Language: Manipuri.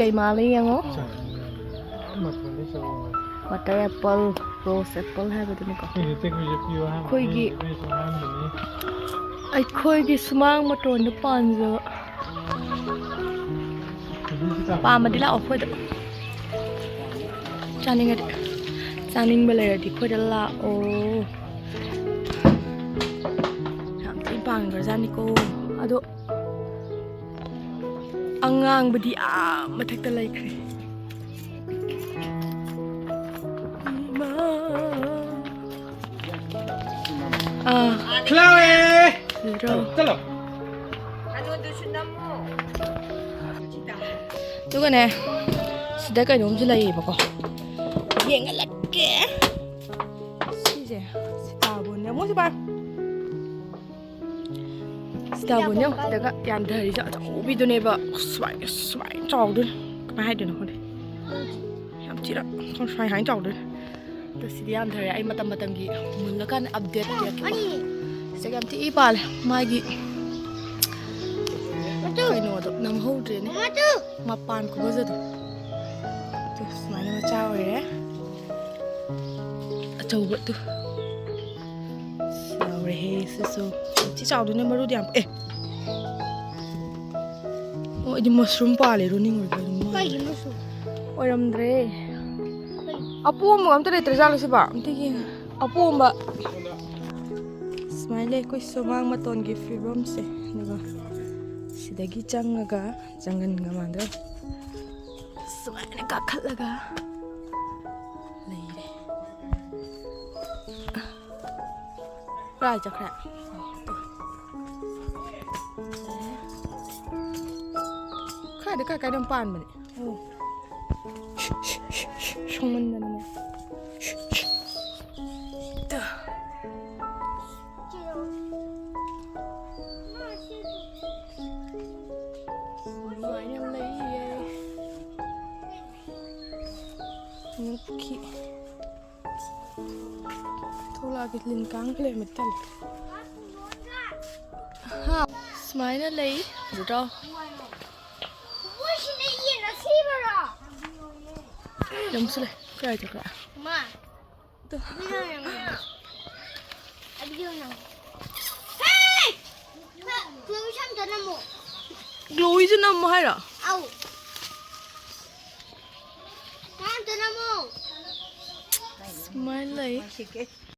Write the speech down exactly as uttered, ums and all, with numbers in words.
ꯂꯩ ꯃꯥꯜꯂꯦ ꯌꯦꯡꯉꯣ꯫ ꯌꯥꯝ ꯃꯊꯣꯟꯗꯤ ꯆꯥꯎꯋꯦ꯫ Water apple, rose apple ꯍꯥꯏꯕꯗꯨꯅꯤꯀꯣ꯫ ꯑꯩꯈꯣꯏꯒꯤ ꯇꯦꯛꯄꯤꯁꯦ ꯄꯤꯌꯨ ꯍꯥꯏꯕꯅꯤ꯫ ꯑꯩꯈꯣꯏꯒꯤ, ꯑꯩꯈꯣꯏꯁꯨ ꯍꯥꯏꯔꯝꯕꯅꯤ꯫ ꯑꯩꯈꯣꯏꯒꯤ ꯁꯨꯃꯥꯡ ꯃꯇꯣꯟꯗ ꯄꯥꯟꯖꯕ꯫ ꯄꯥꯝꯃꯗꯤ ꯂꯥꯛꯑꯣ ꯑꯩꯈꯣꯏꯗ꯫ ꯆꯥꯅꯤꯡꯉꯗꯤ, ꯆꯥꯅꯤꯡꯕ ꯂꯩꯔꯗꯤ ꯑꯩꯈꯣꯏꯗ ꯂꯥꯛꯑꯣ꯫ ꯌꯥꯝ ꯊꯤꯅ ꯄꯥꯟꯈ꯭ꯔꯖꯥꯠꯅꯤꯀꯣ꯫ ꯑꯗꯣ ꯑꯉꯥꯡꯕꯗꯤ ꯑꯥ ꯃꯊꯛꯇ ꯂꯩꯈ꯭ꯔꯦ꯫ ꯏꯃꯥ꯫ ꯑꯥ꯫ ꯈ꯭ꯂꯥꯎꯋꯦ꯫ ꯁꯤꯗꯔꯣ? ꯆꯠꯂꯣ꯫ ꯑꯗꯨꯒꯅꯦ, ꯁꯤꯗ ꯀꯩꯅꯣꯝꯁꯨ ꯂꯩꯌꯦꯕꯀꯣ꯫ ꯌꯦꯡꯍꯜꯂꯛꯀꯦ꯫ ꯁꯤꯁꯦ ꯁꯤꯇꯥꯕꯣꯟꯅꯦ꯫ ꯃꯣꯏꯁꯦ ꯄꯥꯏ꯫ ꯁꯤꯇꯥꯕꯣꯟꯅꯦ ꯌꯦꯡꯉꯣ꯫ ꯁꯤꯗꯒ ꯌꯥꯟꯊꯔꯤꯁꯦ ꯑꯆꯧꯕꯤꯗꯨꯅꯦꯕ꯫ ꯁꯨꯃꯥꯏꯅ, ꯁꯨꯃꯥꯏꯅ ꯆꯥꯎꯗꯣꯏꯅꯦ꯫ ꯀꯃꯥꯏꯅ ꯍꯥꯏꯗꯣꯏꯅꯣ ꯈꯪꯗꯦ꯫ ꯌꯥꯝ ꯊꯤꯅ ꯁꯨꯃꯥꯏ ꯍꯥꯏꯅ ꯆꯥꯎꯗꯣꯏꯅꯦ꯫ ꯑꯗꯣ ꯁꯤꯗꯤ ꯌꯥꯟꯊꯔꯦ꯫ ꯑꯩ ꯃꯇꯝ ꯃꯇꯝꯒꯤ ꯃꯨꯜꯂꯀꯥꯟꯗ update ꯄꯤꯔꯛꯀꯦ꯫ ꯁꯤꯗꯒ ꯌꯥꯝ ꯊꯤ ꯄꯥꯜꯂꯦ꯫ ꯃꯥꯒꯤ ꯀꯩꯅꯣꯗꯣ ꯅꯝꯍꯧꯗ꯭ꯔꯦꯅꯦ꯫ ꯃꯄꯥꯟ ꯈꯨꯐꯖꯗꯣ꯫ ꯑꯗꯣ ꯁꯨꯃꯥꯏꯅ ꯃꯆꯥ ꯑꯣꯏꯔꯦ꯫ ꯑꯆꯧꯕꯗꯨ꯫ ꯆꯥꯎꯔꯦꯍꯦ ꯁꯤꯁꯨ꯫ ꯌꯥꯝ ꯊꯤ ꯆꯥꯎꯗꯣꯏꯅꯦ, ꯃꯔꯨꯗꯤ ꯌꯥꯝ, ꯑꯦ꯫ ꯑꯣ, ꯑꯩꯗꯤ mushroom ꯄꯥꯜꯂꯦ, ꯔꯨꯅꯤꯡ ꯑꯣꯏꯕ ꯑꯗꯨꯝ ꯃꯥꯜꯂꯦ꯫ ꯀꯩꯒꯤ mushroom? ꯑꯣꯏꯔꯝꯗ꯭ꯔꯦ꯫ ꯀꯩ? ꯑꯄꯣꯝꯕ ꯑꯝꯇ ꯂꯩꯇ꯭ꯔꯖꯥꯠꯂꯣ ꯁꯤꯕꯣ? ꯑꯝꯇ ꯌꯦꯡꯉ-, ꯑꯄꯣꯝꯕ꯫ ꯁꯨꯃꯥꯏꯅ ꯂꯩ ꯑꯩꯈꯣꯏ ꯁꯨꯃꯥꯡ ꯃꯇꯣꯟꯒꯤ ꯐꯤꯕꯝꯁꯦ꯫ ꯑꯗꯨꯒ ꯁꯤꯗꯒꯤ ꯆꯪꯉꯒ, ꯖꯪꯒꯟꯒ ꯃꯥꯟꯗ꯭ꯔꯣ? ꯁꯨꯃꯥꯏꯅ ꯀꯥꯈꯠꯂꯒ ꯂꯩꯔꯦ꯫ ꯀꯥꯏ ꯆꯠꯈ꯭ꯔꯦ? ꯈꯔꯗꯤ ꯀꯥꯏ ꯀꯥꯏꯗ ꯌꯥꯝ ꯄꯥꯟꯕꯅꯦ꯫ ꯑꯣ꯫ ꯁꯣꯡꯃꯟꯗꯅꯅꯦ꯫ ꯑꯗꯨꯃꯥꯏꯅ ꯂꯩꯌꯦ꯫ ꯅꯨꯄꯤ꯫ ꯊꯣꯛꯂꯛꯑꯒꯦ, ꯂꯤꯟ ꯀꯥꯡ ꯂꯩꯔꯝꯃꯗꯤ ꯇꯜꯂꯦ꯫ ꯍꯥ, ꯁꯨꯃꯥꯏꯅ ꯂꯩ꯫ ꯑꯗꯨꯗꯣ꯫ ꯌꯥꯝꯁꯨ ꯂꯩ꯫ ꯀꯥꯏ ꯆꯠꯈ꯭ꯔꯦ? ꯃꯥ꯫ ꯇꯣ꯫ ꯕꯤꯗꯤꯑꯣ ꯌꯦꯡꯉꯣ꯫ ꯑ, ꯕꯤꯗꯤꯑꯣ ꯌꯦꯡꯉꯣ꯫ ꯍꯦ! ꯈ-, ꯈꯨꯂꯪ ꯁꯝꯇ ꯅꯝꯃꯣ꯫ ꯒ꯭ꯂꯣꯋꯤꯁꯨ ꯅꯝꯃꯣ ꯍꯥꯏꯔꯣ? ꯑꯧ꯫ ꯁꯝꯇ ꯅꯝꯃꯣ꯫ ꯁꯨꯃꯥꯏꯅ ꯂꯩ꯫